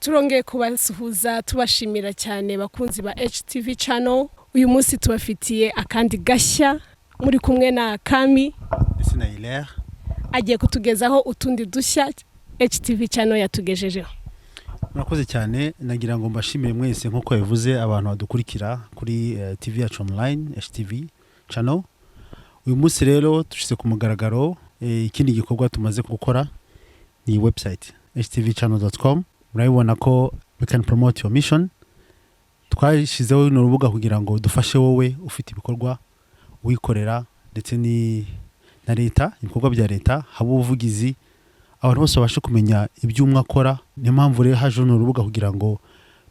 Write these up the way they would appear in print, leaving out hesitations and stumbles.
Turongeye kubasuhuza, tubashimira cyane, bakunzi ba HTV channel. Uyu munsi tubafitiye akandi gashya. Muri kumwe na Kami ndetse na Hilaire. Agiye kutugezaho utundi dushya HTV channel yatugejejeho. Murakoze cyane. Nagira ngo mbashimire mwese, nk'uko yabivuze, abantu badukurikira kuri TV yacu online, HTV channel. Uyu munsi rero dushyize ku mugaragaro ikindi gikorwa tumaze gukora, ni website htvchannel.com. Murabibona ko we can promote your mission. Twashyizeho runo rubuga kugira ngo dufashe wowe ufite ibikorwa wikorera, ndetse ni na leta, ibikorwa bya leta, haba ubuvugizi, abantu bose babashe kumenya ibyo umwe akora. Niyo mpamvu rero haje runo rubuga, kugira ngo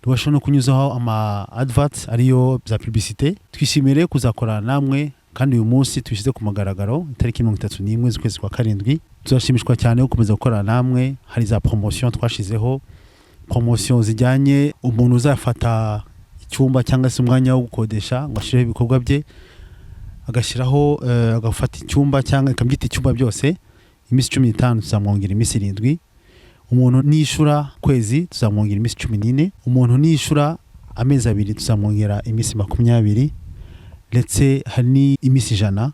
rubashe no kunyuzaho ama adverts, ariyo bya publicité. Twishimiye kuzakorana namwe, kandi uyu munsi tubishyize ku mugaragaro itariki 31 z'ukwezi kwa karindwi. Tuzashimishwa cyane gukomeza gukorana namwe. Hari za promotion twashizeho, promotion zijyanye umuntu uzafata icyumba cyangwa se umwanya wo gukodesha ngo ashyireho ibikorwa bye, agashyiraho agafata icyumba cyangwa ikabyita icyumba byose, iminsi 15 tuzamwongera iminsi 7. Umuntu niyishura kwezi tuzamwongera iminsi 14. Umuntu niyishura amezi 2 tuzamwongera iminsi 20. Ndetse hari n'iminsi 100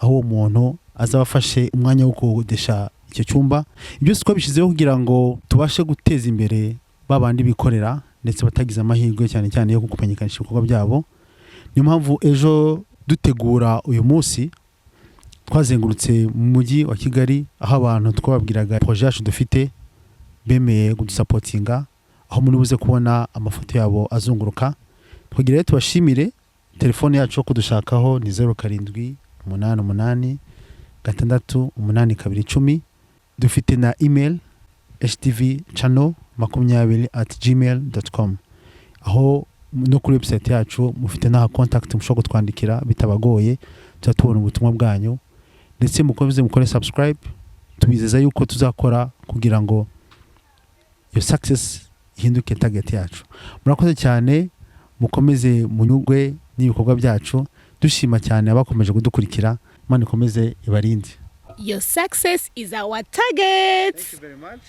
aho uwo muntu azaba afashe umwanya wo gukodesha icyo cyumba. Ibyo byose twabishyizeho kugira ngo tubashe guteza imbere ba bandi bikorera, ndetse batagize amahirwe cyane cyane yo kumenyekanisha ibikorwa byabo. Niyo mpamvu ejo dutegura uyu munsi twazengurutse mu mujyi wa Kigali, aho abantu twababwiraga projet yacu dufite bemeye kudusupportinga, aho muri buze kubona amafoto yabo azunguruka. Twagira rero tubashimire. Telefone yacu yo kudushakaho ni 0788 682 10. Dufite na email htvchannel20@gmail.com, aho no kuri website yacu mufite n'aha contact mushobora kutwandikira bitabagoye, tuba tubona ubutumwa bwanyu. Ndetse mukomeze mukore subscribe. Tubizeza yuko tuzakora kugira ngo iyo success ihinduke target yacu. Murakoze cyane, mukomeze munyurwe n'ibikorwa byacu. Dushima cyane abakomeje kudukurikira. Imana ikomeze ibarinde. Your success is our target. Very much.